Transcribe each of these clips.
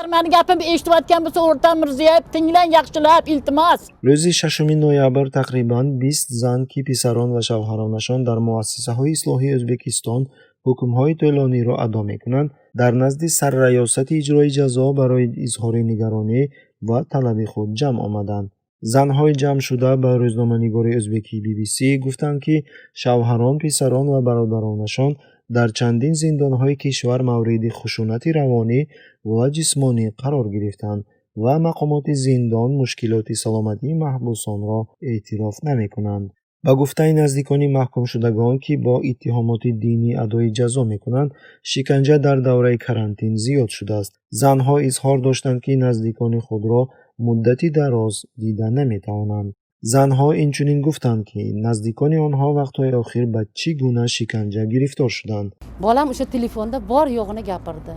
Agar mani gapimni eshitayotgan bo'lsa, O'rtam Mirziyoyev, tinglang yaxshilab, iltimos. Рӯзи 6 ноябр тақрибан 20 зан, ки писарон ва шавҳаронашон дар муассисаҳои ислоҳии Ӯзбекистон ҳукмҳои тӯлониро адо мекунанд, дар назди Сарраёсати иҷрои ҷазо барои изҳори нигаронӣ ва талаби худ ҷамъ омаданд. Занҳои ҷамъшуда ба рӯзноманигори ӯзбекии BBC гуфтанд, ки шавҳарон, писарон ва бародаронашон дар чандин зиндонҳои кишвар мавриди хушунати равонӣ ва ҷисмонӣ қарор гирифтанд ва мақомоти зиндон мушкилоти саломатии маҳбусонро эътироф намекунанд. Ба гуфтаи наздикони маҳкумшудагон, ки бо иттиҳомоти динӣ адои ҷазо мекунанд, шиканҷа дар давраи карантин зиёд шудааст. Занҳо изҳор доштанд, ки наздикони худро муддати дароз дида наметавонанд. Занҳо инчунин гуфтанд, ки наздикони онҳо вақтҳои охир ба чӣ гуна шиканҷа гирифтор шуданд. Bolam o'sha telefonda bor yo'g'ini gapirdi.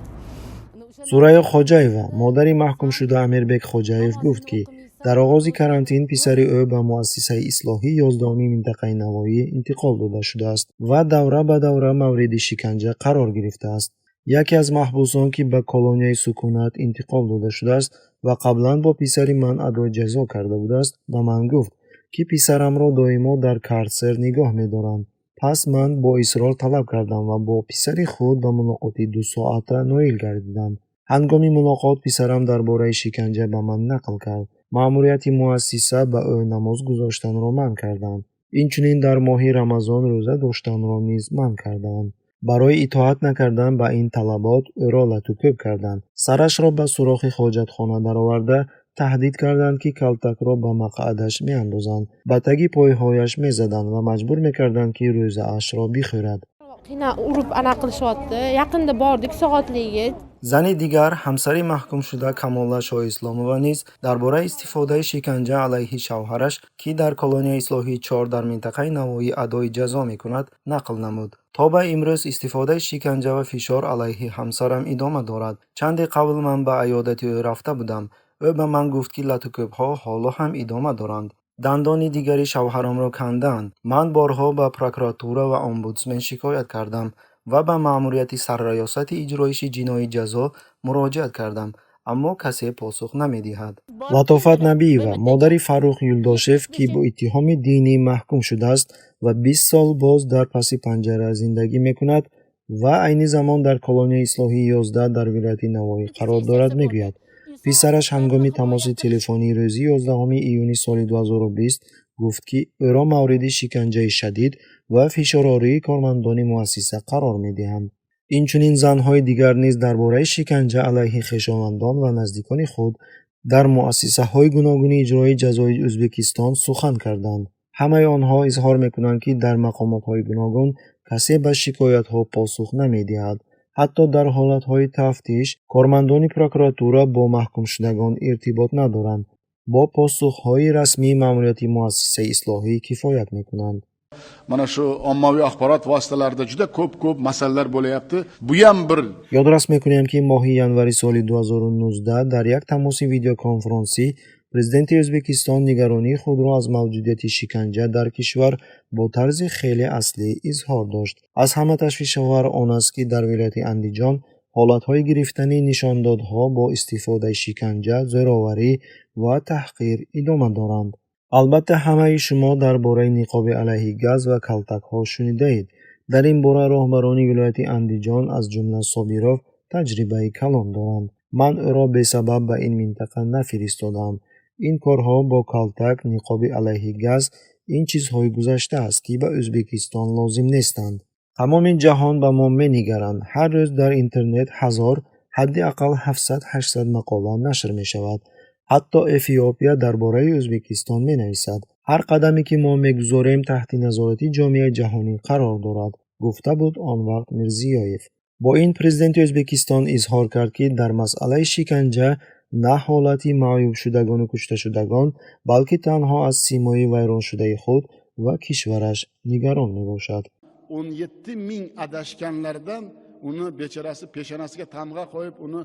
Сурайё Хоҷаева, модари маҳкумшуда Амирбек Хоҷаев, гуфт, ки дар оғози карантин писари ӯ ба муассисаи ислоҳии 11-уми минтақаи Навоӣ интиқол дода шудааст ва давра ба давра мавриди шиканҷа қарор гирифтааст. Яке аз маҳбусон, ки ба колонияи сукунат интиқол дода шудааст ва қаблан бо писари ман адои ҷазо карда будааст, ба ман гуфт, ки писарамро доимо дар карцер нигоҳ медоранд. Пас ман бо исрор талаб кардам ва бо писари худ ба мулоқоти дусоата ноил гардидам. Ҳангоми мулоқот писарам дар бораи шиканҷа ба ман нақл кард. Маъмурияти муассиса ба ӯ намоз гузоштанро манъ карданд. Инчунин дар моҳи Рамазон рӯза доштанро низ манъ карданд. Барои итоат накардан ба ин талабот ӯро латукӯб карданд. Сарашро ба сурохи ҳоҷатхона дароварда, таҳдид карданд, ки калтакро ба мақъадаш меандозанд, ба таги пойҳояш мезаданд ва маҷбур мекарданд, ки рӯзаашро бихӯрад. Qiynab, urib, anaqa qilishyapti. Yaqinda bordik soatligiga. Зани дигар, ҳамсари маҳкумшуда Камола Шоҳисломова низ дар бораи истифодаи шиканҷа алайҳи шавҳараш, ки дар колонияи ислоҳии 4 дар минтақаи Навоӣ адои ҷазо мекунад, нақл намуд. То ба имрӯз истифодаи шиканҷа ва фишор алайҳи ҳамсарам идома дорад. Чанде қабл ман ба аёдати ӯ рафта будам. Ӯ ба ман гуфт, ки латукӯбҳо ҳоло ҳам идома доранд. Дандони дигари шавҳарамро кандаанд. Ман борҳо ба прокуратура ва омбудсмен шикоят кардам ва ба маъмурияти Сарраёсати иҷроиши ҷиноӣ ҷазо муроҷиат кардам, аммо касе посух намедиҳад. Латофат Набиева, модари Фаррух Юлдошев, ки бо иттиҳоми динӣ маҳкум шудааст ва 20 сол боз дар паси панҷара зиндагӣ мекунад ва айни замон дар колонияи ислоҳии 11 дар вилояти Навоӣ қарор дорад, мегӯяд, писараш ҳангоми тамоси телефонии рӯзи 11 июни соли 2020 гуфт, ки ӯро мавриди шиканҷаи шадид ва фишорории кормандони муассиса қарор медиҳанд. Инчунин занҳои дигар низ дар бораи шиканҷа алайҳи хешовандон ва наздикони худ дар муассисаҳои гуногуни иҷрои ҷазои Ӯзбекистон сухан карданд. Ҳамаи онҳо изҳор мекунанд, ки дар мақомотҳои гуногун касе ба шикоятҳо посух намедиҳад. Ҳатто дар ҳолатҳои тафтиш кормандони прокуратура бо маҳкумшудагон иртибот надоранд, бо посухҳои расмии маъмурияти муассисаи ислоҳӣ кифоят мекунанд. Mana shu ommaviy axborot vositalarida juda ko'p ko'p masalalar bo'layapti. Bu ham bir Ёдрас мекунем, ки моҳи январи соли 2019 дар як тамоси видеоконфронсӣ президенти Ӯзбекистон нигаронии худро аз мавҷудияти шиканҷа дар кишвар бо тарзи хеле аслӣ изҳор дошт. Аз ҳама ташвишовар он аст, ки дар вилояти Андиҷон ҳолатҳои гирифтани нишондодҳо бо истифодаи шиканҷа, зӯроварӣ ва таҳқир идома доранд. Албатта, ҳамаи шумо дар бораи ниқоби алайҳи газ ва калтакҳо шунидаед. Дар ин бора роҳбарони вилояти Андиҷон, аз ҷумла Собиров, таҷрибаи калон доранд. Ман ӯро бесабаб ба ин минтақа нафиристодаам. Ин корҳо бо калтак, ниқоби алайҳи газ ин чизҳои гузашта аст, ки ба Ӯзбекистон лозим нестанд. Тамоми ҷаҳон ба мо менигаранд. Ҳар рӯз дар интернет 1000, ҳадди ақал 700-800 мақола нашр мешавад. Ҳатто Эфиопия дар бораи Ӯзбекистон менависад. Ҳар қадаме, ки мо мегузорем, таҳти назорати ҷомеаи ҷаҳонӣ қарор дорад, гуфта буд он вақт Мирзиёев. Бо ин президенти Ӯзбекистон изҳор кард, ки дар масъалаи шиканҷа на ҳолати маъюбшудагону кушташудагон, балки танҳо аз симои вайроншудаи худ ва кишвараш нигарон мебошад. 17 ming adashganlardan uni bechorasi peshonasiga tamg'a qo'yib, uni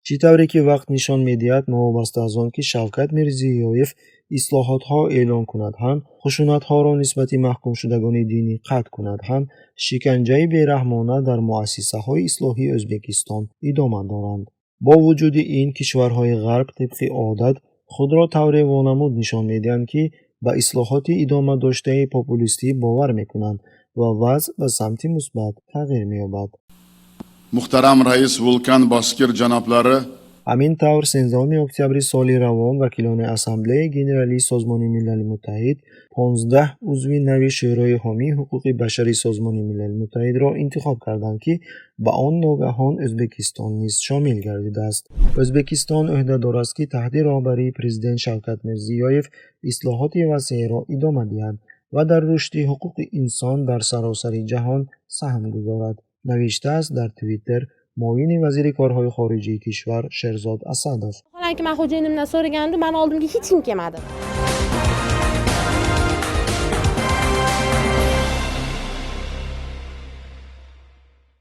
Чӣ тавре ки вақт нишон медиҳад, новобаста аз он ки Шавкат Мирзиёев ислоҳотҳо эълон кунад ҳам, хушунатҳоро нисбати маҳкумшудагони динӣ қатъ кунад ҳам, шиканҷаи бераҳмона дар муассисаҳои ислоҳии Ӯзбекистон идома доранд. Бо вуҷуди ин, кишварҳои Ғарб тибқи одат худро тавре вонамуд нишон медиҳанд, ки ба ислоҳоти идома доштаи популистӣ бовар мекунанд ва вазъ ба самти мусбат тағйир меёбад. Muhtaram rais Vulkan Bozkir janoblari, Ҳамин тавр, 13 октябри соли равон вакилони Ассамблеяи Генералии Созмони Милали Муттаҳид 15 узви нави Шӯрои ҳомии ҳуқуқи башари Созмони Милали Муттаҳидро интихоб карданд, ки ба он ногаҳон Ӯзбекистон низ шомил гардидааст. Ӯзбекистон ӯҳдадор аст, ки таҳти роҳбарии президент Шавкат Мирзиёев ислоҳоти васеъро идома диҳад ва дар рушди ҳуқуқи инсон дар саросари ҷаҳон саҳм гузорад, навиштааст дар Твиттер муовини вазири корҳои хориҷии кишвар Шерзод Асадов. Vaholanki, man xo'jayinimdan so'ragandim, mani oldimga hech kim kelmadi.